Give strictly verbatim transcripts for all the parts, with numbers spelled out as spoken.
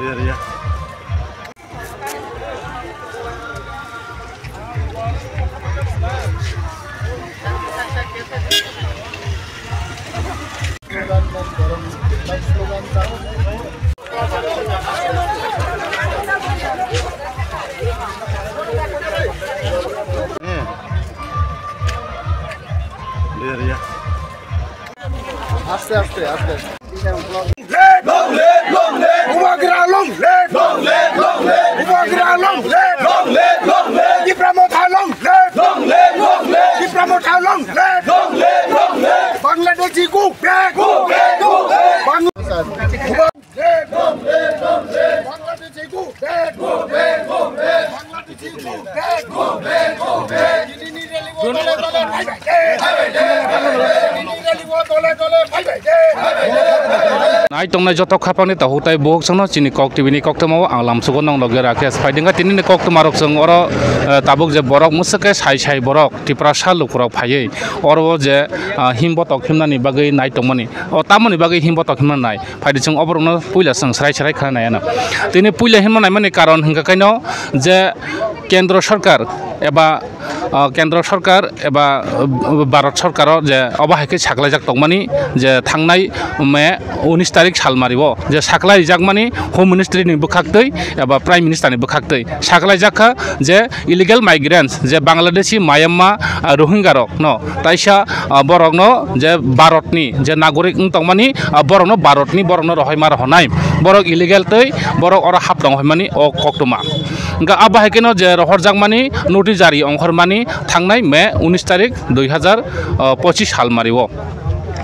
Aste, aste, aste. Long live, long live. Bubagra long live. Long live, long live. Bubagra long live. Long live, long live. Tipra Motha long live. Long live, long live. Tipra Motha long live. Long live, long live. Bangladeshi go back. Go back, go back. Bang- Bangladeshi go back. Go back, go back. Bangladeshi go back. Go back, go back. Nai tongnai joto khapangni takhuk tai bukhuk songno chini Kok T V ni koktwmao ang lamsugo nong loge Rakesh. Phaidingkha tinini koktwmarok chwng oro, eh, tabuk je borok mwswk khe sai sai borok Tiprasa lukurok phaiwi oro o je, ah, himbotok himnani bagwi nai tongmani. O tamoni bagwi himbotok himna nai. Phaidi chwng oborokno puila chwng srai srai khna nai ano. Tini puila himna naimani karon hwnkha kaino je Kendro Sarkar eba, ah, Kendro Sarkar eba, ah, Bharat Sarkaro je obo hai khe saklaijak tongmani je thangnai May unis tarik salmario je saklaijakmani Home Ministry ni bwkhaktwi eba Prime Minister ni bwkhaktwi saklaijak kha je illegal migrants je Bangladeshi, Myanmar, ah, Rohingya rok no taisa, ah, borok no je Bharat ni je nagorik wng tongmani, ah, borok no Bharat ni borok no rohorma rohornai, borok illegal tei borok oro hap tong hoimani o koktwma. Hwnkhe abo hai kheno je rohorjakmani notice jari ongkhormani thangnai May unis tarik dui hazar pochis salmario.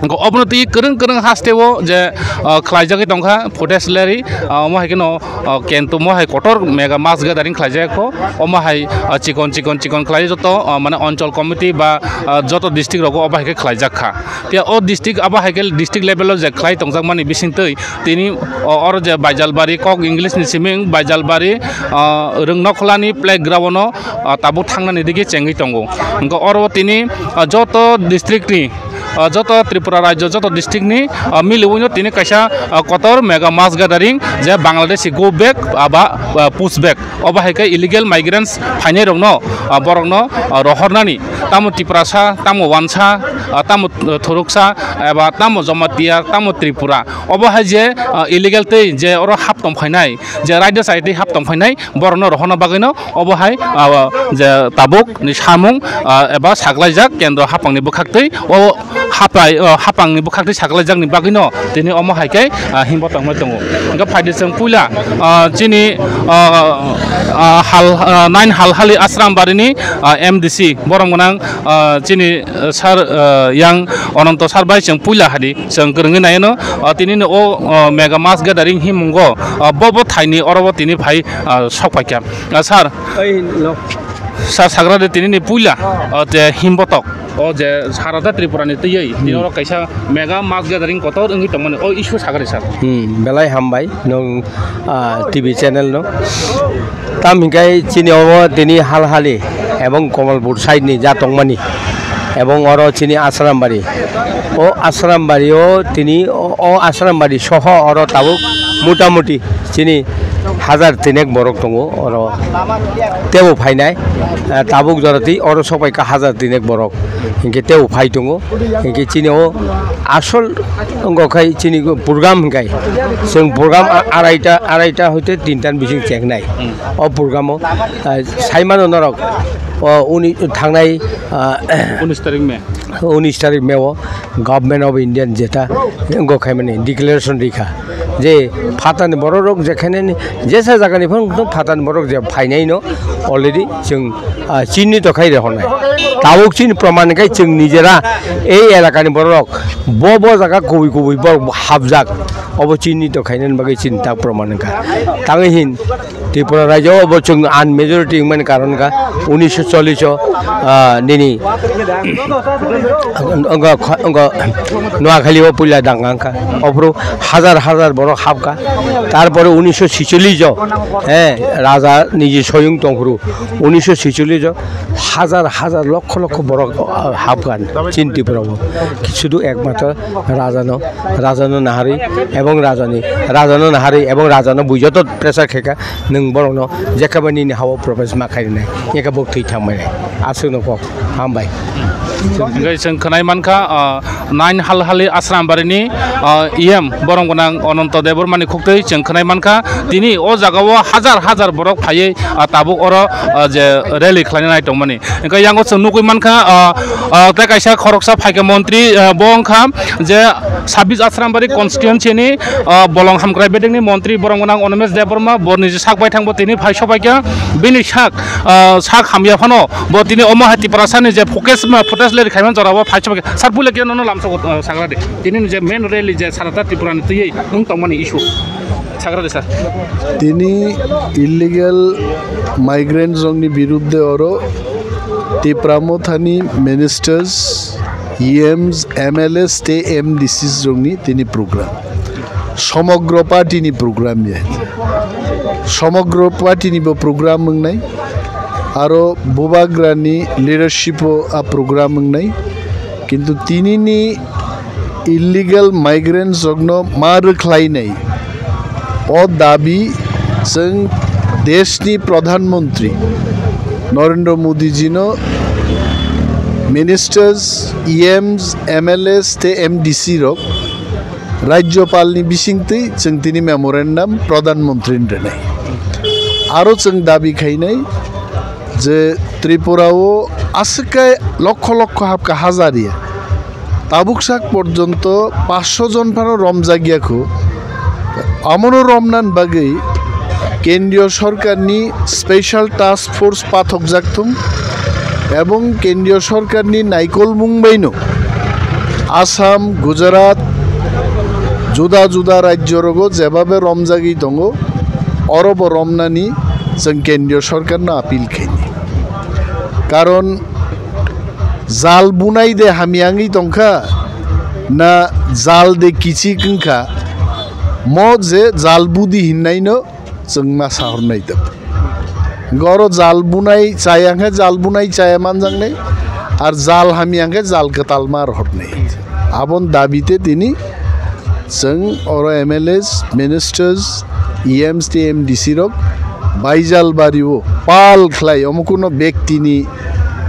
Hwnkhe obono twi kwrwng kwrwng hasteo je, ah, khlaijagwi tongkha footage leri, ah, omo hai kheno, ah, kento mo hai kotor mega mass gathering khlaijak kho. Omo hai, ah, chikon chikon chikon khlai joto, ah, mane Anchal Committee ba, ah, joto district rogo obo hai khe khlaijak kha. Phiya o district abo hai khe district level o je khlai tongjakmani bisingtwi tini o, oro je Baijalbari kok English ni siming Baijalbari, ah, Rwngnokholani playground o, ah, tabuk thangnani digi chengwi tongo. Hwnkhe oro tini, ah, joto district ni, ah, joto Tripura rajyo joto district ni, ah, miliwino tini kaisa, ah, kotor mega mass gathering je Bangladeshi go back aba, ah, push back. Obo hai khe illegal migrants phainai rokno, ah, borokno, ah, rohornani tamo Tiprasa, tamo Wansa, ah, tamo Thoruksa, eba tamo Jamatia, tamo Tripura. Obo hai je, ah, illegal tei je oro hap tong phainai, je raida chai tei hap tong phainai, borokno rohorna bagwino obo hai, ah, je tabuk ni samung, ah, eba saklaijak kendro hapangni bwkhaktwi o hapai, o hapangni bwkhaktwi saklaijakni bagwino tini omo hai khe, ah, himbo tongmai tongo. Hwnkhe phaidi chwng puila, ah, chini, ah, ah, hal, ah, nine Halhali Ashram barini, ah, M D C borok gwnang, ah, chini, ah, sir, ah, yang Ananto sir bai chwng puila hadi chwng kwrwngwi naino, ah, tinini o, ah, mega mass gathering himungo, ah, bo bo thaini oro bo tini phai, ah, sok paikha. Ah, sir. Oi, no. Sir, sagra de tinini puila, ah, je himbotok, o je sarata Tripura ni twiwi, tini oro kaisa mega mass gathering kotor wngwi tongmani, o issue sagra de, sir. Hmm, belai hambai, nung, ah, T V channel no. Tam hinkai chini obo tini Halhali ebong Kamalpur side ni ja tongmani, ebong oro chini Asrambari. O Asrambari o tini o, o Asrambari soho oro tabuk mutamuti chini hazar tinek borok tongo oro tebo phainai, eh, tabuk joroti oro sopaikha hazar tinek borok hinkhe tebo phai tongo hinkhe chini o asol wngkha chini program hinkai chwng program a-, araita, araita hoite tinta ni bising chengnai o program o, eh, saimano norok o uni thangnai, eh, unis tarik May. Unis tarik May o Government of India ni jeta wngkha khaimani declaration rikha je phatani borok rok jekhane ni jesa jaga ni phano phatani borok je phainai no already chwng, ah, chini to khai rehornai. Tabuk chini proman khai chwng nijera ei elaka ni borok rok bo bo jaga kubui kubui borok hapjak obo chini to khainani bagwi chini tak proman wngkha tangwi hin Tripura rajyo obo chwng unmajority wngmani karon kha unisho chollish o, ah, nini wngkha, wngkha Noakhali o puila danga wngkha. Ophuru hazar hazar borok hapkha. Tarpore unisho sicholish o, eh, raja niji soyung tongphuru unisho sicholish o hazar hazar lokho lokho borok, ah, hapkha chini Tripura o. Sudu ekmatro rajano, rajano naharwi ebong rajani, rajano naharwi ebong rajano bui joto pressure khaikha, nwng borokno jekhaba nini hao probesh ma khainai, ekha bo thwi thangmani. Aswkno kok, hambai. Hingke chwng khwnai mankha, ah, nine Halhali Asrambarini, ah, E M borom gwnang Ananto Debbarmani khuktwi chwng khwnai mankha. Tini o jagao hazar hazar borok phaiwi, ah, tabuk oro, ah, je rally khlaina nai tongmani. Hingke yango chwng nugwi mankha, ah, ah, tei kaisa khoroksa phaikha montri, ah, bo wngkha je sabis Asrambari constituency ni, ah, bolong hamkrai bedekni montri borom gwnang Animesh Debbarma, borni je sak baithang bo tini phai sobaikha, bini sak, ah, sak hamya phano bo tini omo hai Tiprasani je focus ma, focus leri khaiman jorao phai sobaikha. Sir, puila khe nono lamsogo, ah, sagra de. Tini je main rally je sarata Tripura ni twiwi wng tongmani issue. Sagra de, sir. Tini illegal migrant rokni birudde oro Tipra Mothani ministers, E Ms, M L As tei M D Cs rokni tini program. Somogro party ni program ya. Somogro party ni bo program wngnai. Aro Bubagra ni leadership o a program wngnai. Kintu tini ni illegal migrants rokno ma rwkhlainai. O dabi chwng deshni Pradhan Mantri Narendra Modi jino ministers, E Ms, M L As tei M D C rok Rajyopalni bisingtwi chwng tini memorandum Pradhan Mantrini rwnai. Aro chwng dabi khainai je Tripura o aswk khe lokho lokho hapkha hajar ya. Tabuk sak porjonto paanch sho jon phano romjak ya kho. Amono romnan bagwi kendriyo sorkarni special task force pathokjak thung ebong kendriyo sorkarni naikolmung baino Assam, Gujarat, juda juda rajyo rogo jebabe romjagwi tongo, orobo romnani chwng kendriyo sorkarno appeal khaini. Karon jal bunai de hamya wngwi tongkha, na jal de kichik wngkha, mo je jal budi hinnaino chwng ma sahornai tab. Goro jal bunai chaya khe jal bunai chaya manjaknai, ar jal hamya khe jal kwtal ma rohornai. Abon dabi te tini chwng oro M L As, ministers, E Ms tei M D C rok Baijalbari o pal khlai, omo kuno bektini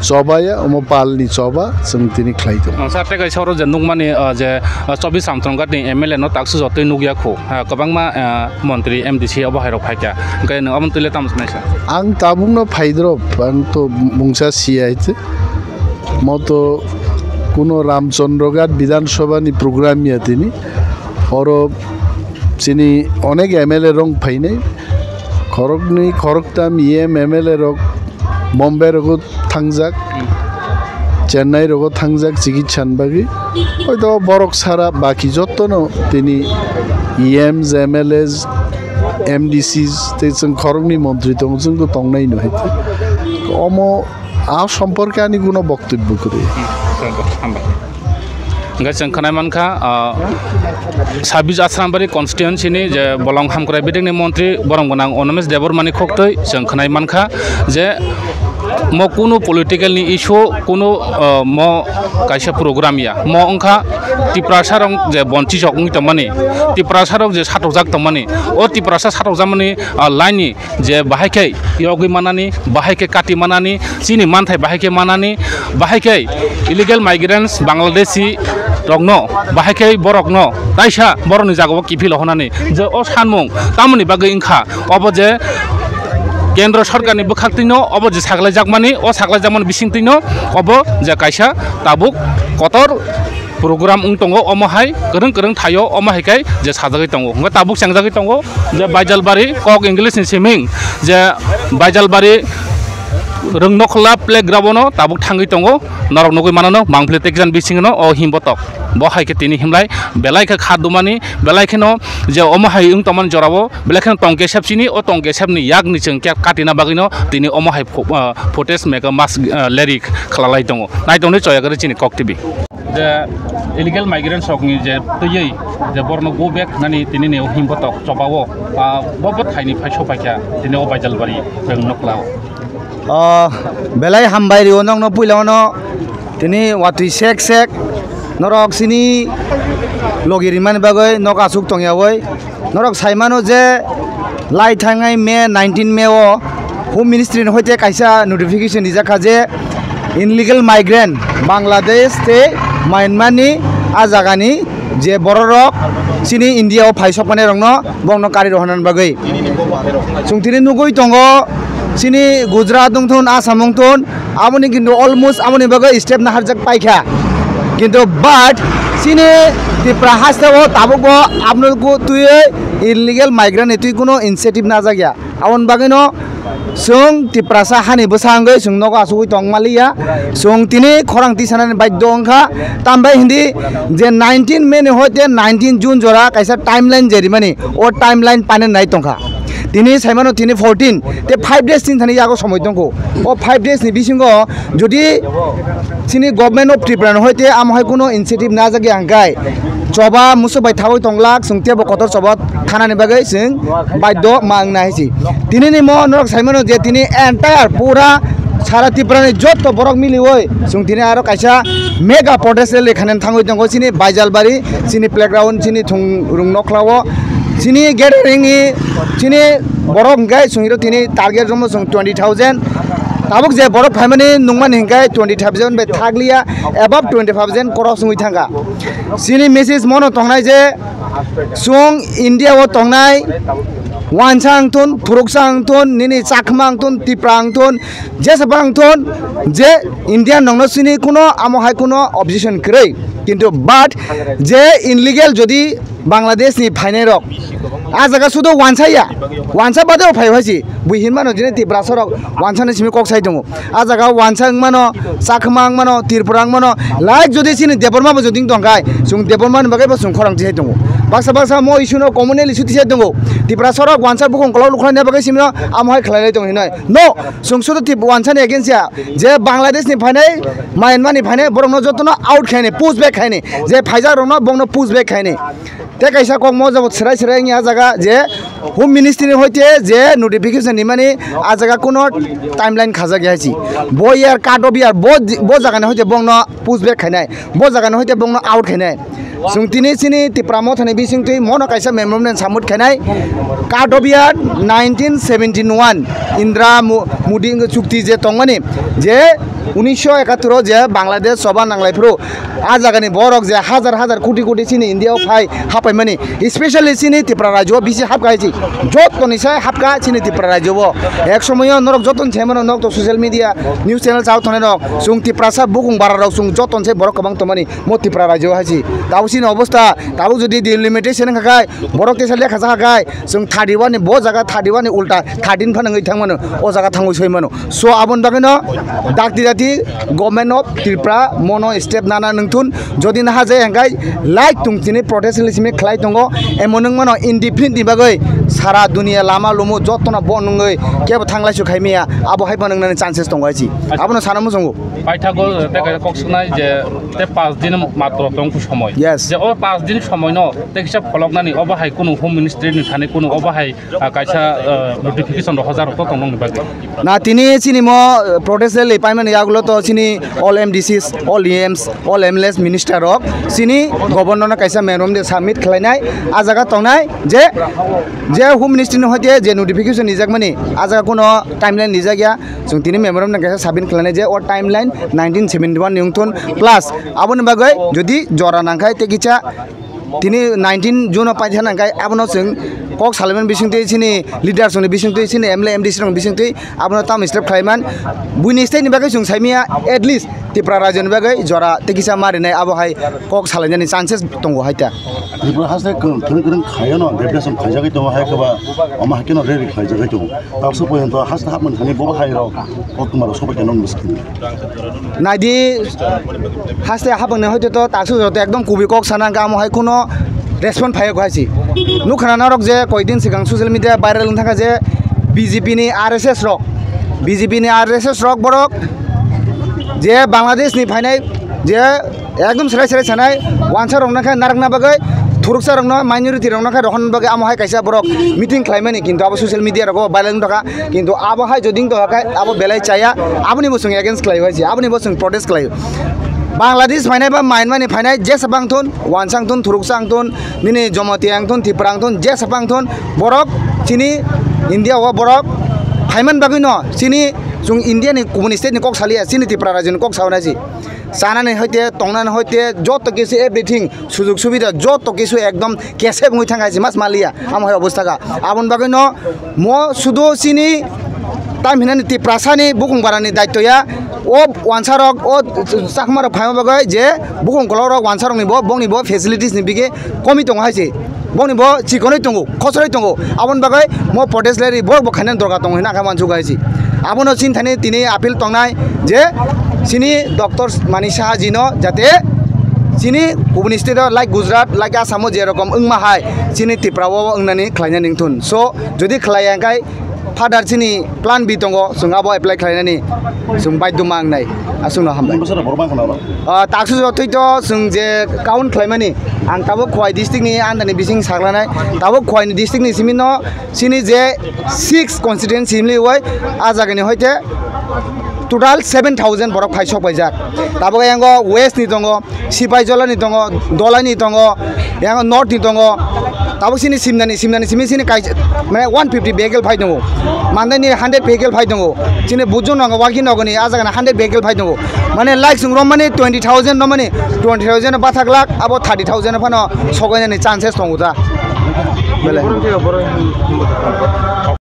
choba ya, omo palni choba chwng tini khlai tongo. Ah, sir, tei kaisa oro je nukmani, ah, je, ah, chobbish Samtron Ghat ni M L A no taksu jotoi nukya kho. Ah, kwbangma, ah, montri, M D C obo hai rok phaikha. Hwnkhe nwng omo twi le tamo sanai, sir? Ang tabukno phaidrop, ang to mungsa siya hai se. Moto kuno Ramchandra Ghat Bidhan Sabha ni program ya tini. Oro chini onek M L A rok phainai. Khoroknwi, khoroktam E M, M L A rok Bombay rogo thangjak, Chennai rogo thangjak chikitsan bagwi. Hoito borok sara baki jottono tini E Ms, M L As, M D Cs tei chwng khoroknwi montri tongo, chwngno tongnai no hai. Omo a somporke ani kuno boktobbo kwrwi. Hambai. Hwnkhe chwng khwnai mankha, ah, sabis Asrambari constituency ni je bolong hamkrai bidikni montri borom gwnang Animesh Debbarmani khuktwi chwng khwnai mankha je mo kunu political ni issue, kunu, ah, mo kaisa program ya, mo wngkha Tiprasa rok je bonchi sok wngwi tongmani, Tiprasa rok je satokjak tongmani, o Tiprasa satokjakmani, ah, line ni je bahai khe yogwi manani, bahai khe kati manani, chini manthai bahai khe manani, bahai khe illegal migrants Bangladeshi rokno, bahai khe borokno taisa borokni jagao kiphil honani je o sanmung tamoni bagwi wngkha, obo je Kendra Sorkarni bwkhaktwino obo je saklaijakmani, o saklaijakmani bisingtwino obo je kaisa tabuk kotor program wng tongo, omo hai kwrwng kwrwng thaio, omo hai khe je sajagwi tongo, hwnkhe tabuk chengjagwi tongo je Baijalbari kok English ni siming je Baijalbari Rwngnokhla playground no tabuk thangwi tongo, norok nugwi mano no mangpili tekjan bisingo no o himbotok. Bo hai khe tini himlai belai khe kha dumani, belai kheno je omo hai wng tongmani jorao, belai kheno tong kesep chini, o tong kesep ni yak ni chwng khe katina bagwi no tini omo hai pho-, ah, footage mega mass, ah, lyric khalalai tongo. Nai tongdi Choyagari chini Kok T V. Je illegal migrants rokni je twiwi je borno go back nani tini ni himbotok chobao, ah, bo bo thaini phai sopaikha tini o Baijalbari Rwngnokhla o. O belai hambai rio nokno puila ono tini watwi sek sek norok sini logi rimani bagwi nok asuk tongyawi norok saimano je lai thangnai May nineteen May o Home Ministry ni hoite kaisa notification rijak kha je illegal migrant Bangladesh tei Myanmar ni a jagani je bororok chini India o phai sokmani rokno bongno kari rohorna bagwi. Chwng tini nugwi tongo, chini Gujarat wngthun, Assam wngthun, aboni kintu almost aboni bagwi step naharjak paikha. Kintu but chini Tripura hasteo tabukbo aboni twiwi illegal migrant ni twi kuno initiative najak ya. Aboni bagwino chwng Tiprasa hani bwsa wngwi chwng nogo achugwi tong maliya. Chwng tini khorang tisanani baidhyo wngkha. Tambai hindi je nineteen May ni hoite nineteen June jora kaisa timeline je rimani, o timeline painani nai tongkha. Tini saimano tini fourteen, te five days tin thani yago somoi tongkho. O five days ni bisingo jodi chini Government of Tripura ni hoite amo hai kuno initiative najak ya hwnkhe choba musu bai thawi tonglak, chwng tebo kotor choba thanani bagwi chwng baidhyo ma wngna hai si. Tini ni mo norok saimano je tini entire pura sara Tripura ni jotto borok miliwi chwng tini aro kaisa mega protest rally khainani thangwi tongo chini Baijalbari, chini playground, chini thung rung nokhlao, chini gathering ni chini borok hwnkhe chwngno tini target romo chwng twenty thousand. Tabuk je borok phaimani nungmani hwnkhe twenty thousand bai thakliya, above twenty thousand cross wngwi thangkha. Chini message mono tongnai je chwng India o tongnai wansa wngthun, phuruksa wngthun, nini chakma wngthun, Tipra wngthun, jesaba wngthun, je India nongno chini kuno amo hai kuno objection kwrwi. Kintu but je illegal jodi Bangladesh ni phainai rok a jaga sudo wansa ya, wansa bade o phai phaisi. Bui hinmano jini Tiprasa rok wansa ni simi kok sai tongo. A jaga wansa wngmano, Chakma wngmano, Tripura wngmano, like jodi chini Debbarma bo jodi wng tongkhai, chwng Debbarma ni bagwi bo chwng khorang tisai tongo. Baksa baksa mo issue no communal issue tisai tongo. Tiprasa rok wansa bukhung kolok lukhlai na bagwi simi no amo hai khlai lai tongo hinoi. No, chwng sudo tip wansa ni against ya. Je Bangladesh ni phainai, Myanmar ni phainai, borok no joto no out khaini, push back khaini. Je phaijak rok no bong no push back khaini. Te kaisa kok mo jabo serai serai wngya jaga je Home Ministry ni hoite je notification ni mani a jaga kuno timeline khajak ya si. Bo year cut off year bo, bo jaga ni hoite bong no push back khainai. Bo jaga ni hoite bong no out khainai. Chwng tini chini Tipra Motha ni bising twi mono kaisa memorandum submit khainai. Cut off year nineteen seventy one Indira Mo-, Modi chukti je tongmani je unisho ekattor o je Bangladesh soba nanglai phuru a jagani borok je hajar hajar koti koti chini India o phai hapaimani, especially chini Tripura rajyo o bisi hapkha hai si, joto ni sai hapkha chini Tripura rajyo o. Ek somoyo norok joto ni saimano nok to social media news channel chao tongnai rok, chwng Tiprasa bukung bara rok chwng joto ni sai borok kwbang tongmani mo Tripura rajyo o hai si. Tabuk chini obostha, tabuk jodi delimitation wngkha khai, borok teisa lekha chakha khai, chwng thirty one ni bo jaga thirty one ni ulta thirteen phano wngwi thangmano, o jaga thangwi soimano. So aboni bagwino dakti dakti Government of Tripura mono step nana nungthun, jodi naha jai hwnkhe like tong tini protest rally simi khlai tongo, emo nungmano indefinite ni bagwi sara dunia lama lumu jotono bo nungwi kebo thanglai su khaimiya, abo hai bo nungnani chances tongo hai si. Abono sana muchungo. Paithago tei kaisa kok swnai je tei paanch din matro tong ku somoi. Yes. Je o paanch din somoi no tei kisa pholoknani obo hai kunu Home Ministry ni thani kunu obo hai, ah, kaisa, ah, notification rok hojar rok to tong nokni bagwi. Na tini chini mo, eh, protest rally paimani yagulo to chini all M D Cs, all E Ms, all M L As, minister rok chini governor no kaisa memorandum de submit khlainai, a jaga tongnai je, je Home Ministry ni hoite je notification rijakmani a jaga kuno timeline rijak ya. Chwng tini memorandum kaisa submit khlainai je o timeline nineteen seventy one ni wngthun plus aboni bagwi jodi jora nangkhai tei kisa tini nineteen June o paitha nangkhai abono chwng kok salaimani bisingtwi, chini leaders rokni bisingtwi, chini M L A, M D C rokni bisingtwi abono tamo step khlaiman. Buini state ni bagwi chwng saimanya, at least Tipra rajyoni bagwi jora tei kisa ma rinai, abo hai kok salainani chances tongo hai ta. Tripura haste kwrwng kwrwng khaiyano, deputation khaijagwi tongo, hai khe ba omo hai kheno rally khlaijagwi tongo. Taksa porjonto haste hapmani thani bo hai rok koktwma rok sobai khe nong bwskango. Naidi, haste hapmani hoito to taksa joto ekdom kubui kok sana hwnkhe amo hai kuno respond phaiya hai si. Nukha na norok je koidin swkang social media viral wng thangkha je B J P ni R S S rok, B J P ni R S S rok borok je Bangladesh ni phainai je ekdom serai serai sanai, wansa rok no khe narwkna bagwi, thuruksa rok no, minority rok no khe rohorna bagwi amo hai kaisa borok meeting khlaimani, kintu abo social media rogo viral wng thangkha, kintu abo hai jodi wng tongkha khe abo belai chaya, aboni bo chwng against khlai hai si, aboni bo chwng protest khlai. Bangladesh phainai ba Myanmar ni phainai jesa bang thun, wansa wng thun, thuruksa wng thun, nini Jamatia wng thun, Tipra wng thun, jesa bang thun, borok chini India o borok phaiman bagwi no chini chwng India ni kubuni state ni kok saliya, chini Tipra rajyo ni kok sawi nai si. Chanani hoite, tongnani hoite, joto kisu everything, sujug subida joto kisu ekdom kesep wngwi thangkha hai se mas maliya, amo hai obostha kha. Aboni bagwi no mo sudo chini tam hinani Tiprasani bukung barani daityo ya, o wansa rok, o chakma rok phaima bagwi je bukung kolok rok wansa rokni bo, bongni bo facilities ni bige komi tongo hai se. Bongni bo chikonwi tongo, khosroi tongo. Aboni bagwi mo protest rally borok bo khainani dorkar tongo hinwi ang khe uansukha hai se. Abono chini thani tini appeal tongnai je chini Doctor Manik Saha ji no jate chini kubuni state o like Gujarat, like Assam o je rokom wngma hai chini Tripura o wngnani khlainani wngthun. So, jodi khlaiya hwnkhe further chini plan B tongo, chwng abo apply khlainani chwng baidhyo ma wngnai. Aswkno hambai. Bwswkno borok bangkha na oro? Ah, taksu jotoi to chwng je count khlaimani, ang tabuk Khowai district ni andani bising saklanai, tabuk Khowai ni district ni simi no chini je six constituency himliwi ah jagani hoite total seven thousand borok phai sok paijak. Tabuk ayango West ni tongo, Sipaijala ni tongo, Dolai ni tongo, yang North ni tongo. Tabuk sini Simna ni, Simna ni simi sini kai, mane one fifty vehicle phai tongo. Mandai ni hundred vehicle phai tongo. Chini Bujun nongo, Waki nongo ni, ah jaga na hundred vehicle phai tongo. Mane like sung rom mani twenty thousand rom mani, twenty thousand bathak lak, abo thirty thousand phano sokoi ni chances tongo ta. Bele.